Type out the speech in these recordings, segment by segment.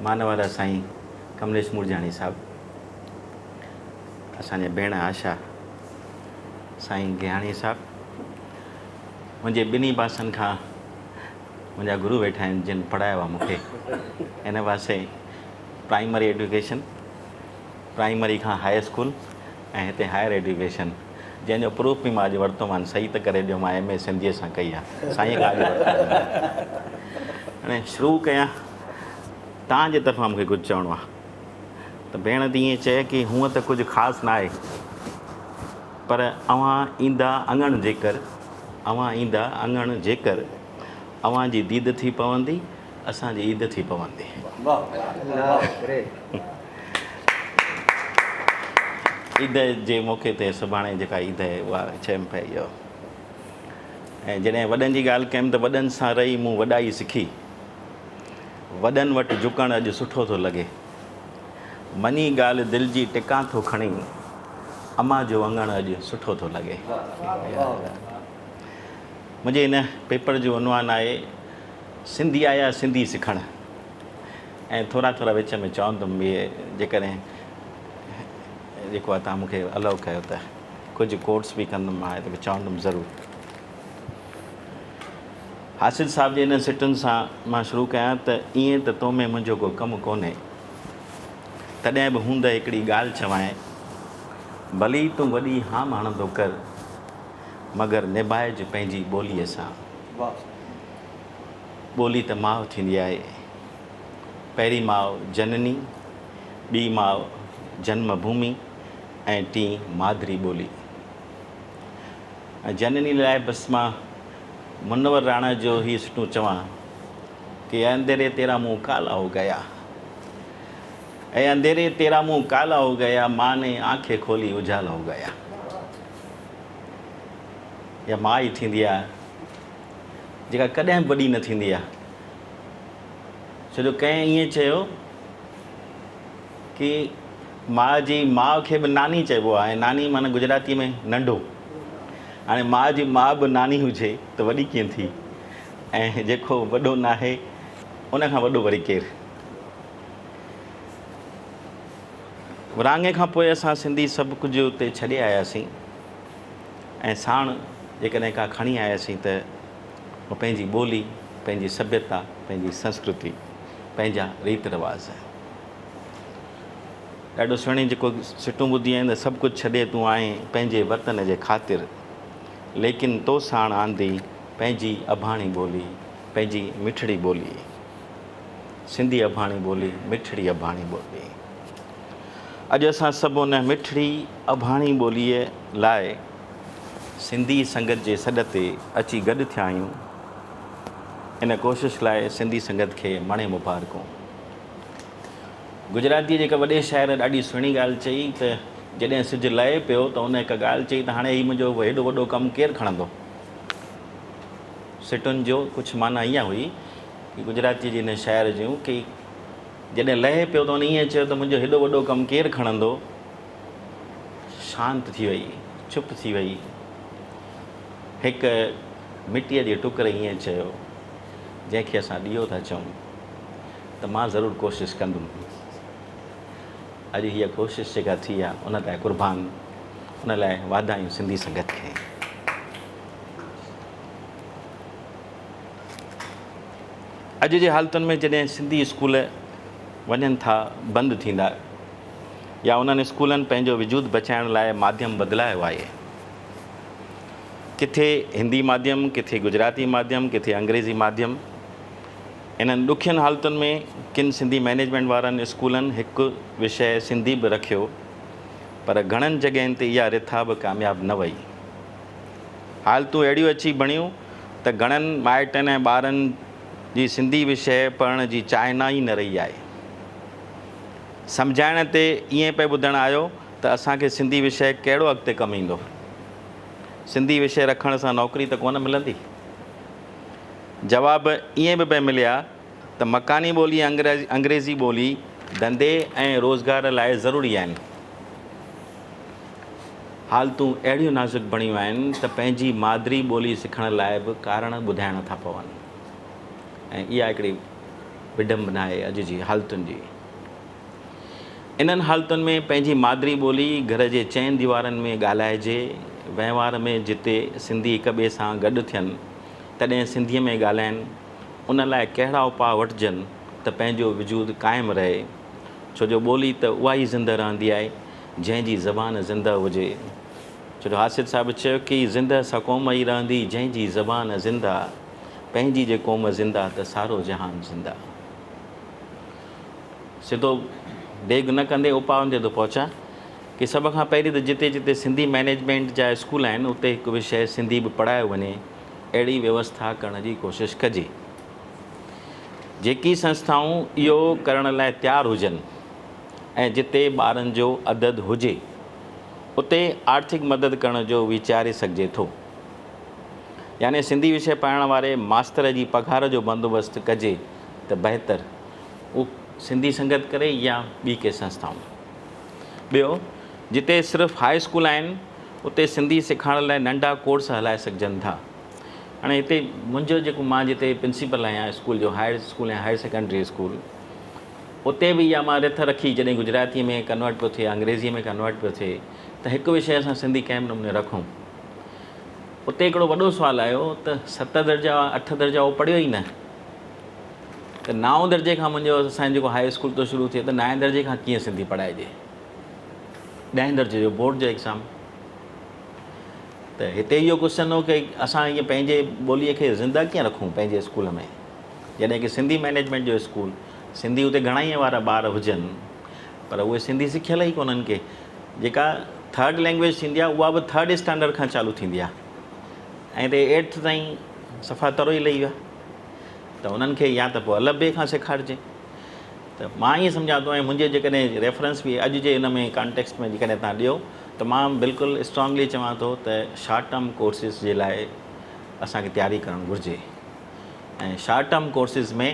مانوارا سائين ڪمليش مورجاڻي صاحب، اسان جي ڀيڻ آشا سائين گيهاڻي صاحب، منهنجي ٻنهي پاسن کان منهنجا گرو ويٺا آهن جن پڙهايو آهي مون کي. هن پاسي پرائمري ايڊيوڪيشن، پرائمري کان هاء اسڪول ۽ هتي هائر ايڊيوڪيشن، جنهن جو پروف به مان اڄ ورتو مان، صحيح ته ڪري ڏيو، مان ايم اي سنڌيء سان ڪئي آهي، سائينء کان اڄ ورتو. هاڻي شروع ڪيان، توهان جي طرفان مون کي ڪجهه چوڻو آهي ته ڀيڻ ته ائين چئي ڪي هونء ته ڪجهه خاص ناهي پر اوهان ايندا اڱڻ جيڪر، اوهان ايندا اڱڻ جيڪر، اوهان جي ديد ٿي پوندي، اسان جي عيد ٿي پوندي. عيد جي موقعي تي سڀاڻي جيڪا عيد آهي اها چيم پئي اهو. ۽ جڏهن وڏن جي ڳالهه ڪيم ته وڏن سان رهي مون وڏائي سکي. وڏن وٽ جهڪڻ اڄ سٺو ٿو لڳي. مڃي ڳالهه دل جي ٽڪان ٿو کڻي. امان جو اڱڻ اڄ سٺو ٿو لڳي. منهنجي هن پيپر جو عنوان آهي سنڌي آيا سنڌي سکڻ ۽ ٿورا ٿورا وچ ۾ چوندم اهي جيڪڏهن جيڪو آهي توهان مون کي الائو ڪيو ته ڪجهه ڪوٽس به ڪندم مان ته چوندم ضرور. حاصل صاحب جي انهن سٽن سان مان شروع ڪيان ته ائين ته تو ۾ منهنجو ڪو ڪم ڪونهي تڏهن به هوند هڪڙي ڳالهه چوانء ڀلي تون وڏي هام هڻندو ڪر مگر نڀائج پنهنجي ٻوليء سان. ٻولي ته ماء ٿيندي آهي. پهرين ماء جنني، ٻي ماء جنم ڀومي ۽ ٽين مادري ٻولي. ۽ جنني لاء بس مان منور راڻا جو هي سٽون چوان ڪي اي انڌيري تيرا منهن ڪالا هو گيا، اي انڌيري تيرا منهن ڪالا هو گيا، ماء ني آنکين کولي اجالا هو گيا. اها ماء ئي ٿيندي آهي جيڪا ڪڏهن به وڏي نه ٿيندي آهي. ڇو جو ڪنهن ائين چيو ڪي ماء جي ماء کي به ناني چئبو آهي ۽ ناني معنيٰ گجراتيء ۾ ننڍو. هاڻي ماء جي ماء به ناني هجي ته وڏي ڪيئن ٿي؟ ۽ جيڪو وڏو ناهي ان کان وڏو وري ڪير؟ ورهاڱي کان پوء اسان سنڌي سڀ ڪجهه اتي ڇڏي آياسين ۽ ساڻ جيڪڏهن ڪا کڻي آياسين ته اها پنهنجي ٻولي، پنهنجي سڀيتا، پنهنجي سنسڪرتي، پنهنجا ريت رواج. ڏاڍو سهڻي جيڪو سٽون ٻڌي آهن ته سڀ ڪجهه ڇڏي تون آئين پنهنجي وطن جي خاطر، ليڪن تو ساڻ آندي پنهنجي اباڻي ٻولي، پنهنجي مٺڙي ٻولي. سنڌي اباڻي ٻولي، مٺڙي اباڻي ٻولي. اڄ اسان سڀ ان مٺڙي اباڻي ٻوليء لاء سنڌي سنگت جي سڏ تي اچي گڏ ٿيا آهيون. ان ڪوشش لاء سنڌي سنگت کي مڻي مبارڪون. گجراتيء جي هڪ وڏي شاعر ڏاڍي سهڻي ڳالهه چئي ته جڏهن سج لهي پيو ته ان هڪ ڳالهه چئي ته هاڻي هي منهنجو هيڏو وڏو ڪم ڪير کڻندو؟ سٽن جو ڪجهه معنيٰ اها هئي ڪي گجراتيء جي هن شاعر جون ڪي جڏهن لهي پيو ته هن ائين چيو ته منهنجو هيڏو وڏو ڪم ڪير کڻندو؟ شانت ٿي وئي، چپ ٿي وئي. هڪ مٽيء جي ٽڪر ائين چيو، جنهن کي اسان ڏيئو ٿا چئون، ته مان ضرور ڪوشش ڪندم. اڄ هيء ڪوشش جيڪا ٿي آهي، ان لاء قربان، ان لاء واڌايون سنڌي سنگت کي. اڄ جي حالتن ۾ جڏهن سنڌي اسڪول وڃن ٿا بند ٿيندا يا انهن اسڪولن پنهنجو وجود بچائڻ لاء ماڌيم بدلايو آهي. ڪٿي هندي ماڌيم، ڪٿي گجراتي ماڌيم، ڪٿي انگريزي ماڌيم. انهن ڏکين حالتن ۾ ڪن سنڌي مئنيجمينٽ وارن اسڪولن هڪ وشيه سنڌي به رکيو پر گهڻن جڳهين تي اها رٿا به ڪامياب نه وئي. حالتون اهڙيون اچي بڻيون ته گهڻن مائٽن ۽ ٻارن جي سنڌي وشيه پڙهڻ جي چاهنا ئي نه رهي آهي. سمجهائڻ تي ائين پئي ٻڌڻ آيو ته اسان کي سنڌي وشيه ڪهڙو اڳتي ڪم ايندو. سنڌي وشيه رکڻ سان نوڪري ته ڪونه ملندي. جواب ائين به پئي مليا ته مڪاني ٻولي ۽ انگريزي ٻولي ڌنڌي ۽ روزگار لاء ضروري آهن. حالتون اهڙيون نازڪ بڻيون آهن ته پنهنجي مادري ٻولي سکڻ لاء به ڪارڻ ٻڌائڻا ٿا پون ۽ اها هڪڙي وڊمبنا آهي اڄ جي حالتن جي. انهن حالتن ۾ پنهنجي مادري ٻولي گهر جي چئن ديوارن ۾ ڳالهائجي، وهنوار ۾ جتي سنڌي هڪ ٻئي سان گڏ ٿين، تڏهن سنڌيء ۾ ڳالهائين، ان لاء ڪهڙا اپاء وٺجن ته پنهنجو وجود قائم رهي، ڇو جو ٻولي ته اها ئي زنده رهندي آهي، جنهن جي زبان زنده هجي. ڇو جو حاسد صاحب چيو ڪي زنده سا قوم ئي رهندي، جنهن جي زبان زنده، پنهنجي جي قوم زنده ته سارو جهان زنده. سڌو ڊيگهه نه ڪندي اپائن تي ٿو پهچان ڪي سڀ کان پهرين ته جتي جتي سنڌي مئنيجمينٽ جا اسڪول آهن اتي هڪ وشيه سنڌي به پڙهايو وڃي اهڙي ويوسٿا ڪرڻ جي ڪوشش ڪجي. جيڪي سنسٿائون اهو ڪرڻ لاء تيار هجن ۽ جتي ٻارن جو عدد هجي اتي آرٿڪ مدد ڪرڻ جو ويچاري سگهجي ٿو. يعني سنڌي وشيه پڙهائڻ واري ماستر جي پگهار جو بندوبست ڪجي ته بهتر. اهو سنڌي سنگت ڪري يا ٻي ڪي سنسٿائون. ٻيو جتي صرف هاء اسڪول آهن اتي سنڌي سيکارڻ لاء ننڍا ڪورس هلائي سگهجن ٿا. هاڻي هتي منهنجو جيڪو مان جتي پرنسپل آهيان اسڪول جو higher school ۽ higher secondary school اتي به اها مان رٿ رکي جڏهن گجراتي ۾ ڪنورٽ پيو ٿئي انگريزي ۾ ڪنورٽ پيو ٿئي ته هڪ وشي اسان سنڌي ڪنهن به نموني رکون. اتي هڪڙو وڏو سوال آيو ته ست درجا اٺ درجا اهو پڙهيو ئي نه. ته نائون درجي کان منهنجو اسان جو جيڪو هاء اسڪول ٿو شروع ٿئي ته نائين درجي کان ڪيئن سنڌي پڙهائجي ڏهين درجي جو بورڊ جو ايگزام ته هتي اهو ڪوشچن هو ڪي اسان ائين پنهنجي ٻوليء کي زنده ڪيئن رکون پنهنجي اسڪول ۾ جڏهن ڪي سنڌي مئنيجمينٽ جو اسڪول سنڌي اتي گهڻا ئي وارا ٻار هجن پر اهي سنڌي سکيل ئي ڪونهن ڪي جيڪا ٿرڊ لينگويج ٿيندي آهي اها به ٿرڊ اسٽينڊرڊ کان چالو ٿيندي آهي ۽ هتي ايٽٿ تائين صفا ترو ئي لهي ويا ته انهن کي يا ته پوء الف بي کان سيکارجي ته مان ائين سمجهان ٿو ۽ منهنجي جيڪڏهن ريفرنس به اڄ جي ان ۾ ڪانٽيڪسٽ ۾ جيڪڏهن تان ڏيو ته مان بلڪل اسٽرانگلي چوان ٿو ته شارٽ ٽرم ڪورسز جي لاء اسان کي تياري ڪرڻ گهرجي ۽ شارٽ ٽرم ڪورسز ۾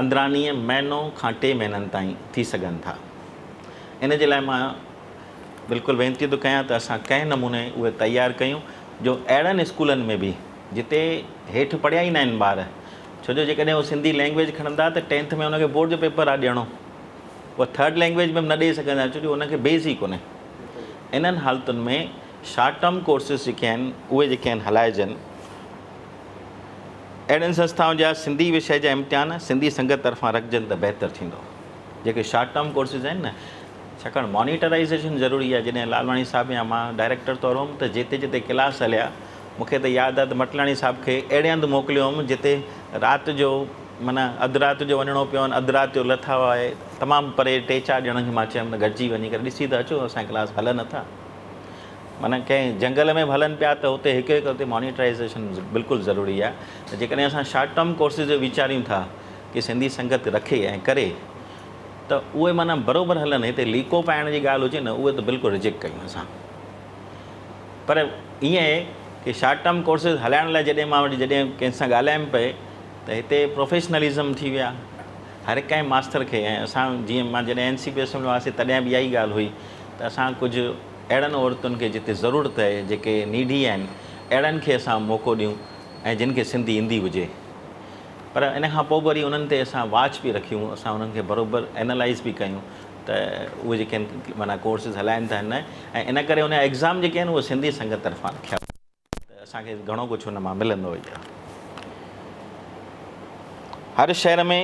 15 ڏينهن مهينو کان 3 مهينن تائين ٿي سگهن ٿا ان جي لاء مان بلڪل وينتي ٿو ڪيان ته اسان ڪنهن نموني اهي تيار ڪيون جو اهڙن اسڪولن ۾ به جتي هيٺ پڙهيا ئي ناهن ٻار ڇو جو جيڪڏهن هو سنڌي لينگويج کڻندا ته ٽينٿ ۾ ان کي بورڊ جو پيپر آ ڏيڻو اها ٿرڊ لينگويج ۾ به نه ڏئي سگهندا ڇو جو ان کي بيس ئي ڪونهي انهن حالتن ۾ شارٽ ٽرم ڪورسز جيڪي آهن اهي جيڪي آهن هلائجن اهڙين سنسٿائن جا سنڌي وشي جا امتحان سنڌي سنگت طرفان رکجن ته بهتر ٿيندو جيڪي شارٽ ٽرم ڪورسز آهن نه ڇاڪاڻ مانيٽرائيزيشن ضروري آهي جڏهن لالواڻي صاحب يا مان ڊائريڪٽر طور هوم ته جتي جتي ڪلاس هليا مون کي ته ياد آهي ته مٽلاڻي صاحب کي اهڙي هنڌ موڪليو هوم جتي رات جو معنيٰ اڌ رات جو وڃڻو پيو اڌ رات جو لٿا هئا تمام پري ٽي چار ڄڻن کي مان چيم ته گڏجي وڃي ڪري ڏسي ته اچو اسان جا ڪلاس هلن نٿا معنيٰ ڪنهن جنگل ۾ به هلن پيا ته اتي هڪ هڪ اتي مانيٽرائيزيشن بلڪل ضروري آهي ته جيڪڏهن اسان شارٽ ٽرم ڪورسز جو ويچاريون ٿا ڪي سنڌي سنگت رکي ۽ ڪري ته اهي معنيٰ بروبر هلن هتي ليڪو پائڻ جي ڳالهه هجي نه اهي ته بلڪل رجيڪٽ ڪيون اسان پر ائين آهي ڪي شارٽ ٽرم ڪورسز هلائڻ لاء جڏهن مان وٽ جڏهن ڪنهن سان ڳالهايم پئي ته هتي پروفيشنلزم ٿي ويا هر ڪنهن ماستر کي ۽ اسان جيئن مان جڏهن اين سي پي ايس ۾ هئاسين تڏهن به اها ئي ڳالهه هئي ته اسان ڪجهه اهڙن عورتن کي جتي ضرورت آهي جيڪي نيڊي آهن اهڙن کي اسان موقعو ڏيون ۽ جن کي سنڌي ايندي هجي پر ان کان پوء به وري انهن تي اسان واچ به رکيون اسان انهن کي بروبر اينالائز به ڪيون ته اهي جيڪي آهن معنيٰ ڪورسز هلائن ٿا نه ۽ ان ڪري ان جا ايگزام جيڪي آهن اهي سنڌي سنگت طرفان رکيا ويا ته اسان کي گهڻو ڪجهه ان مان ملندو ئي آهي. هر شهر ۾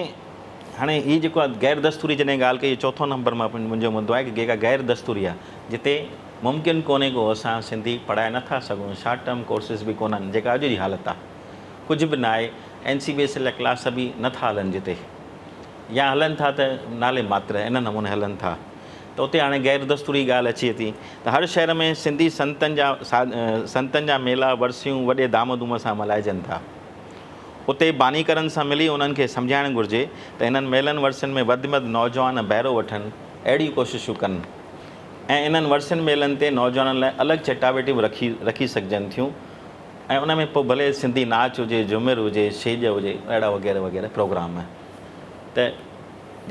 هاڻي هي جيڪو آهي غير دستوري جڏهن ڳالهه ڪئي چوٿون نمبر مان منهنجو مدو آهي ڪي جيڪا غير دستوري آهي جتي ممڪن ڪونهي ڪو اسان سنڌي پڙهائي نٿا سگهون شارٽ ٽرم ڪورسز به ڪونهن جيڪا اڄ جي حالت آهي ڪجهه به ناهي اين سي بي ايس جا ڪلاس به نٿا هلن جتي يا هلن ٿا ته نالي ماتر ان نموني هلن ٿا ته اتي هاڻي غير دستوري ڳالهه اچي ٿي ته هر شهر ۾ سنڌي سنتن جا سنتن جا ميلا ورسيون وڏي ڌام ڌوم سان ملهائجن ٿا. اتي بانيڪرن سان ملي انهن کي سمجهائڻ گهرجي ته انهن ميلن ورسين ۾ وڌ ۾ وڌ نوجوان بهرو وٺن اهڙيون ڪوششون ڪن ۽ انهن ورسين ميلن تي نوجوانن لاء الڳ چٽاڀيٽيون به رکي رکي سگهجن ٿيون ۽ ان ۾ پوء ڀلي سنڌي ناچ هجي جهومر هجي ڇيڄ هجي اهڙا وغيره وغيره پروگرام ته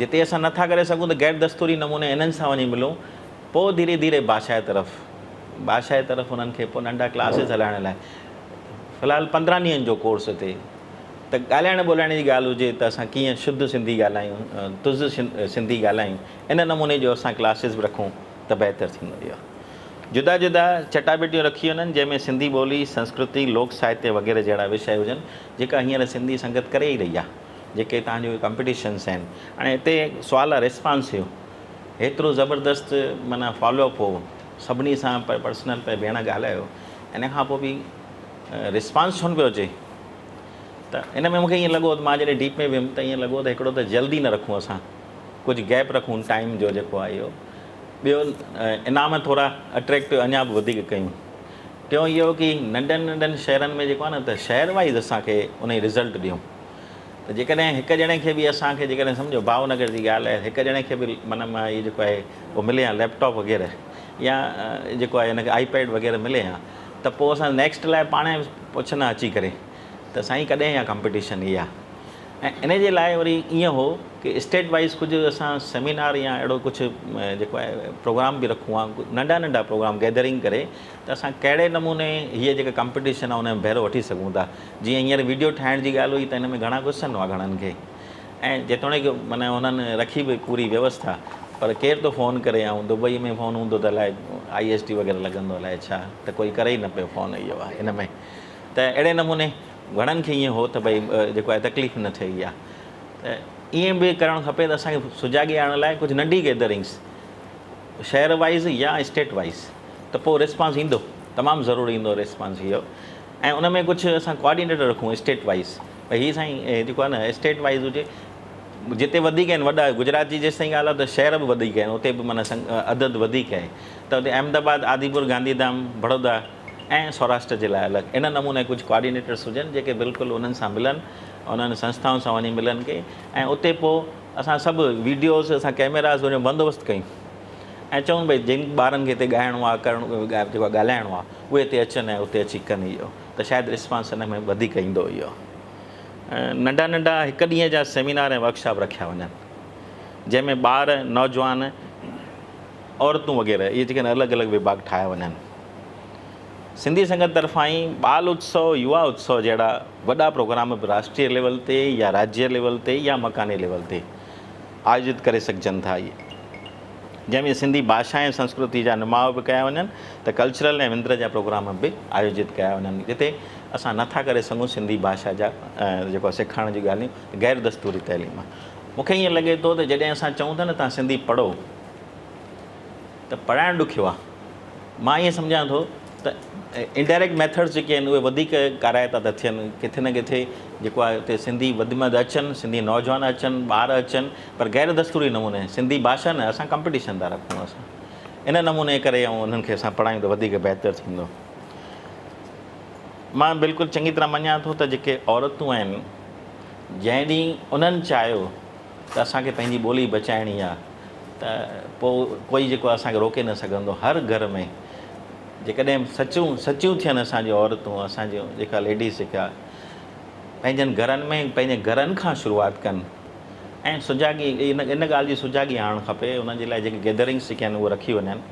جتي اسان نٿا ڪري سگهون ته غير دستوري نموني انهن سان وڃي ملون پوء ڌيري ڌيري بادشاهه طرف بادشاهه طرف انهن کي پوء ننڍا ڪلاسز هلائڻ لاء في الحال 15 ڏينهن جو ڪورس هتي ته ڳالهائڻ ٻولهائڻ جي ڳالهه هجي ته اسان ڪيئن شڌ سنڌي ڳالهايون تز سنڌي ڳالهايون ان نموني جو اسان ڪلاسز به رکون ته بهتر ٿيندو اهو جدا جدا چٽاڀيٽيون رکي وڃن جنهن ۾ سنڌي ٻولي سنسڪرتي لوڪ ساهتيه وغيره جهڙا وشيه هجن جيڪا هينئر سنڌي سنگت ڪري ئي رهي آهي جيڪي توهان جو ڪمپٽيشنس آهن هاڻي هتي سوال آهي ريسپانس جو هيترو زبردست معنيٰ فالو اپ هو سڀني سان پرسنل پئي ڀيڻ ڳالهايو ان کان پوء به ريسپانس ڇو نه پيو اچي ته ان ۾ مونکي ائين لڳو ته مان جڏهن ڊيپ ۾ ويم ته ائين لڳو ته هڪڙو ته جلدي نه رکون اسان ڪجهه گيپ رکون ٽائيم جو جيڪو آهي اهو ٻيو انعام ٿورا اٽريڪٽو اڃا به وڌيڪ ڪيون ٽيون اهو ڪي ننڍن ننڍن شهرن ۾ جيڪو آهي نه ته شهر وائيز اسانکي ان رزلٽ ڏيون ته جيڪڏهن هڪ ڄڻي کي به اسان کي جيڪڏهن سمجهو ڀاء نگر جي ڳالهه آهي هڪ ڄڻي کي به معنيٰ مان هي جيڪو آهي اهو ملي ها ليپ ٽاپ وغيره يا جيڪو آهي هن کي آئي پيڊ وغيره ملي ها ته پوء اسان نيڪسٽ لاء پاڻ پڇندا اچي ڪري ته سائين ڪڏهن اها ڪمپٽيشن هي آهي ۽ ان جي لاء وري ائين هو ڪي اسٽيٽ وائيز ڪجهه اسان سيمينار يا اهڙو ڪجهه جيڪو آهي پروگرام به رکون ها ننڍا ننڍا پروگرام گيدرنگ ڪري ته اسان ڪهڙي نموني هيء جيڪا ڪمپٽيشن آهي ان ۾ بهرو وٺي سگهون ٿا جيئن هينئر ويڊيو ٺاهڻ جي ڳالهه هئي ته ان ۾ گهڻا گسن هئا گهڻن کي ۽ جيتوڻيڪ معنيٰ انهن رکي به پوري ويوسٿا پر ڪير ٿو فون ڪري ۽ دبئي ۾ فون هوندو ته الائي I S T وغيره لڳندو الائي ڇا ته ڪوئي ڪري ئي نه پيو فون اهو آهي ان ۾ ته اهڙي نموني گهڻن کي ائين هو ته ڀئي جيڪو آهي تڪليف نه ٿئي اها ته ائين به ڪرڻ کپي ته اسان کي سجاڳي آڻڻ لاء ڪجهه ننڍي گيدرنگس شهر وائيز يا اسٽيٽ وائيز ته پوء ريسپانس ايندو تمام ضرور ايندو ريسپانس اهو ۽ ان ۾ ڪجهه اسان ڪوآرڊينيٽر رکون اسٽيٽ وائيز ڀئي هي سائين جيڪو آهي نه اسٽيٽ وائيز هجي جتي وڌيڪ آهن وڏا گجرات جي جيستائين ڳالهه آهي ته شهر به وڌيڪ آهن اتي به معنيٰ عدد وڌيڪ آهي ته اتي احمد آباد آديپور گانڌيڌام بڙودا ۽ سوراشٽر جي لاء الڳ ان نموني ڪجهه ڪوآرڊينيٽرس هجن جيڪي بلڪل انهن سان ملن انهن سنسٿائن سان وڃي ملن ڪي ۽ اتي پوء اسان سڀ ويڊيوز اسان ڪئميراز ان جو بندوبست ڪيون ۽ چئون ڀئي جن ٻارن کي هتي ڳائڻو آهي ڪرڻو جيڪو آهي ڳالهائڻو آهي اهي هتي اچن ۽ اتي اچي ڪن اهو ته شايد رسپانس ان ۾ وڌيڪ ايندو اهو ننڍا ننڍا هڪ ڏينهن جا سيمينار ۽ ورڪشاپ رکيا وڃن جنهن ۾ ٻار نوجوان عورتون وغيره اهي جيڪي الڳ الڳ وڀاڳ ٺاهيا وڃن سنڌي سنگت طرفان ئي ٻال اتسو يوا اتسو جهڙا وڏا پروگرام به راشٽريه ليول تي يا راجيه ليول تي يا مڪاني ليول تي آيوجت ڪري سگهجن ٿا جنهن ۾ سنڌي ڀاشا ۽ سنسڪرتي جا نماء به ڪيا وڃن ته ڪلچرل ۽ وندر جا پروگرام به آيوجت ڪيا وڃن جتي اسان نه ٿا ڪري سگهون سنڌي ڀاشا جا جيڪو آهي سيکارڻ جون ڳالهيون غير دستوري تعليم مون کي ائين لڳي ٿو ته جڏهن اسان چئون ٿا نه توهان سنڌي پڙهو ته پڙهائڻ ڏکيو آهي مان ائين سمجهان ٿو ته انڊائريڪٽ ميٿڊس جيڪي آهن اهي وڌيڪ ڪارائتا ٿا ٿين ڪٿي نه ڪٿي جيڪو آهي اتي سنڌي وڌ ۾ وڌ اچن سنڌي نوجوان اچن ٻار اچن پر غير دستوري نموني سنڌي ڀاشا نه اسان ڪمپٽيشن ٿا رکون اسان ان نموني ڪري ۽ انهن کي اسان پڙهايون ته وڌيڪ بهتر ٿيندو مان بلڪل چڱي طرح مڃان ٿو ته جيڪي عورتون آهن جنهن ڏينهن انهن چاهيو ته اسان کي پنهنجي ٻولي بچائڻي آهي ته پوء ڪوئي جيڪو اسان کي روڪي نه سگهندو هر گهر ۾ جيڪڏهن سچون سچيون ٿين اسان جون عورتون اسان جون جيڪا ليڊيز جيڪا پنهنجن گهرن ۾ پنهنجي گهرن کان شروعات ڪن ۽ سجاڳي ان ان ڳالهه جي سجاڳي آڻڻ کپي انهن جي لاء جيڪي گيدرنگس جيڪي آهن اهي رکي وڃن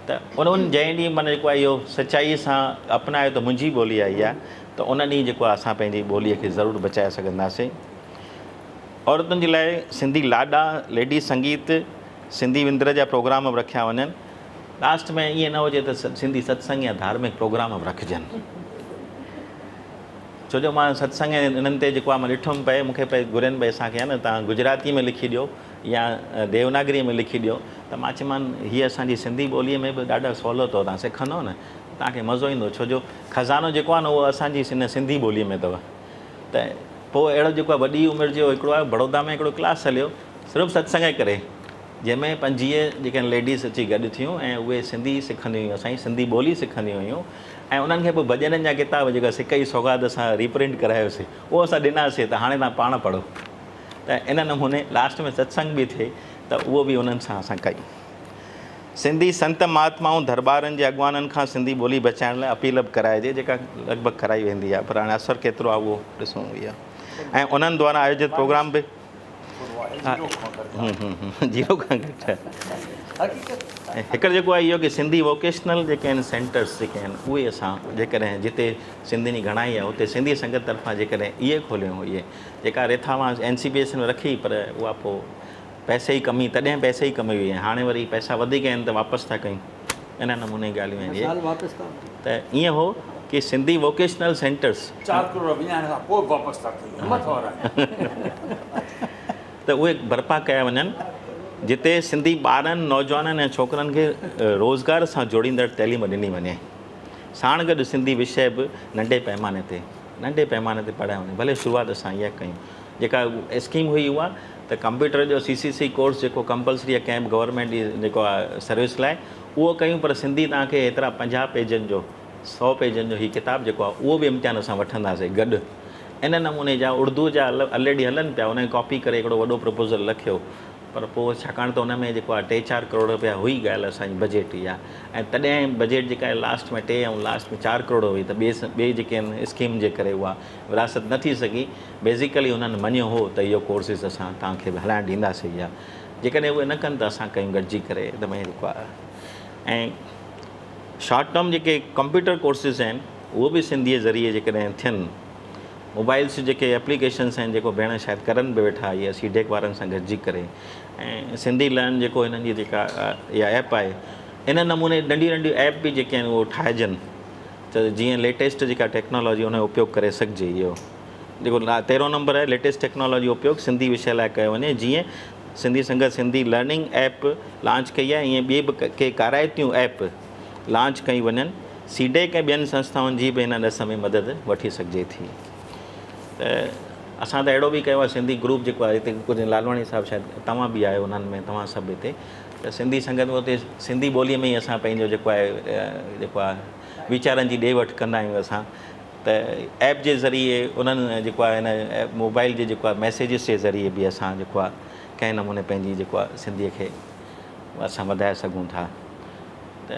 ته ان ان جنهن ڏينهن معنيٰ جيڪو آهي اهو سچائي سان اپنايو ته منهنجي ٻولي آهي اها ته ان ڏينهن جيڪو آهي اسان پنهنجي ٻوليء کي ضرور بچائي سگهنداسين عورتن جي لاء سنڌي لاڏا، ليڊيز سنگيت، سنڌي وندر جا پروگرام به رکيا وڃن. لاسٽ ۾ ائين نه هجي ته سنڌي ستسنگ يا ڌارمڪ پروگرام به رکجن. ڇو جو مان ستسنگ ۽ انهن تي جيڪو آهي مان ڏٺم پئي مون کي پئي گهرين پئي اسان کي نه توهان گجراتي ۾ لکي ڏيو يا ديوناگري ۾ لکي ڏيو ته مان چيمان هيء اسان جي سنڌي ٻوليء ۾ به ڏاڍا سولو اٿو توهان سکندو نه توهان کي مزو ايندو ڇو جو خزانو جيڪو آهي نه اهو اسان جي سنڌي ٻوليء ۾ اٿو. ته پوء اهڙو جيڪو آهي وڏي عمر جو هڪڙو آهي بڙودا ۾ هڪڙو ڪلاس هليو صرف ستسنگ جي ڪري جنهن ۾ 25 جيڪي آهن ليڊيز اچي گڏ ٿيون ۽ اهي سنڌي سکنديون هيون اسان جي سنڌي ٻولي سکنديون هيون ۽ انهن کي پوء ڀڄنن جا ڪتاب جيڪا سڪ جي سوغات اسان ريپرنٽ ڪرايوسي اهو اسان ڏناسي ته هاڻي توهان پاڻ پڙهو ته ان نموني لاسٽ ۾ ستسنگ به ٿئي ته اهو به انهن سان اسان ڪيون. سنڌي سنت مهاتمائون درٻارن جي اڳواڻن کان سنڌي ٻولي بچائڻ لاء اپيل به ڪرائجي جيڪا لڳ ڀڳ ڪرائي ويندي آهي پر هاڻي اثر ڪيترو آهي اهو ڏسڻو اهو آهي ۽ انهن دواران آيوجت پروگرام به زيرو کان گهٽ آهي. حقيقت. ۽ هڪڙ جيڪو آهي اهو ڪي سنڌي ووڪيشنل جيڪي آهن سينٽرس جيڪي آهن اهي اسان جيڪڏهن جتي سنڌين جي گهڻائي آهي اتي سنڌي سنگت طرفان جيڪڏهن اهي کوليون اهي جيڪا رٿا مان اين سي پي ايس ۾ رکي پر اها پوء پئسي جي ڪمي تڏهن پئسي جي ڪمي هئي ۽ هاڻي وري پئسا وڌيڪ آهن ته واپس ٿا ڪيون ان نموني ڳالهيون آهن مثال واپس ٿا وٺون. ته ائين هو ڪي سنڌي ووڪيشنل سينٽرس. چار ڪروڙ وڃائڻ کان پوء به واپس ٿا ڪيون همٿ وارا آهيون. ته اهي برپا ڪيا وڃن جتي سنڌي ٻارن، نوجوانن ۽ ڇوڪرن کي روزگار سان جوڙيندڙ تعليم ڏني وڃي. ساڻ گڏ سنڌي وشيه به ننڍي پئماني تي ننڍي پئماني تي پڙهايو وڃي. ڀلي شروعات اسان اها ڪيون. جيڪا اسڪيم هئي اها ته ڪمپيوٽر جو سي سي سي ڪورس جيڪو ڪمپلسري آهي ڪنهن به گورنمينٽ جي جيڪو آهي سروس لاء اهو ڪيون پر سنڌي توهان کي هيترا 50 پيجن جو 100 پيجن جو هي ڪتاب جيڪو آهي اهو به امتحان اسان وٺنداسين گڏ ان نموني جا اردو جا الريڊي هلن پيا ان کي ڪاپي ڪري هڪڙو وڏو پروپوزل لکيو پر پوء ڇاڪاڻ ته ان ۾ جيڪو آهي ٽي چار ڪروڙ رپيا هئي ڳالهه اسان جي بجيٽ اها ۽ تڏهن بجيٽ جيڪا آهي لاسٽ ۾ ٽي ۽ لاسٽ ۾ چار ڪروڙ هئي ته ٻي ٻي جيڪي آهن اسڪيم جي ڪري اها ورهاست نه ٿي سگهي بيسيڪلي انهن مڃيو هو ته اهو ڪورسز اسان توهان کي به هلائڻ ڏينداسين يا جيڪڏهن اهي نه ڪن ته اسان ڪيون گڏجي ڪري ته ۾ جيڪو آهي ۽ شارٽ ٽرم جيڪي ڪمپيوٽر ڪورسز آهن اهو به سنڌيء ذريعي جيڪڏهن ٿين موبائلس جيڪي ايپليڪيشنس آهن جيڪو ڀيڻ شايد ڪرن به ويٺا اهي سي ڊيڪ وارن سان گڏجي ڪري ۽ سنڌي لرن جيڪو هنن جي جيڪا اها ايپ آهي ان نموني ننڍيون ننڍيون ايپ به جيڪي آهن اهو ٺاهجن ته جيئن ليٽيسٽ جيڪا ٽيڪنالاجي ان جو اپيوگ ڪري سگهجي اهو جيڪو تيرهون نمبر آهي ليٽيسٽ ٽيڪنالاجي جو اپيوگ سنڌي وشي لاء ڪيو وڃي جيئن سنڌي سنگت سنڌي لرننگ ايپ لانچ ڪئي آهي ائين ٻي به ڪي ڪارائتيون ايپ لانچ ڪيون وڃن سي ڊيڪ ۽ ٻين سنسٿائن جي به هن ڏس ۾ مدد وٺي سگهجي ٿي ته اسان ته اهڙو به ڪيو آهي سنڌي گروپ جيڪو آهي هتي ڪجهه لالواڻي صاحب شايد توهان به آهيو انهن ۾ توهان سڀ هتي ته سنڌي سنگت ۾ اتي سنڌي ٻوليء ۾ ئي اسان پنهنجو جيڪو آهي جيڪو آهي ويچارن جي ڏي وٺ ڪندا آهيون اسان ته ايپ جي ذريعي انهن جيڪو آهي هن موبائل جي جيڪو آهي ميسيجز جي ذريعي به اسان جيڪو آهي ڪنهن نموني پنهنجي جيڪو آهي سنڌيء کي اسان وڌائي سگهون ٿا ته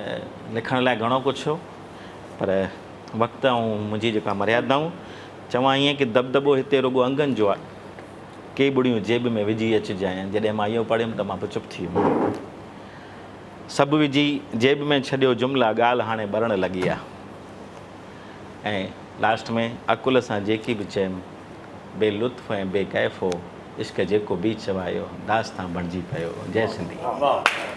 لکڻ لاء گهڻو ڪجهه هو پر وقت ۽ منهنجي جيڪا مريادائون چوان ائين ڪي دٻدٻو هتي رڳو انگن جو آهي ڪي ٻڙيون جيب ۾ وجهي اچجانء. جڏهن مان اهو پڙهيم ته مان به چپ ٿي ويم. سڀ وجهي جيب ۾ ڇڏيو جملا ڳالهه هاڻي ٻرڻ لڳي آ. ۽ لاسٽ ۾ عقل سان جيڪي به چيم بي لطف ۽ بي ڪيف هو عشق جيڪو به چوايو داستان بڻجي پيو. جئه سنڌي. واھ.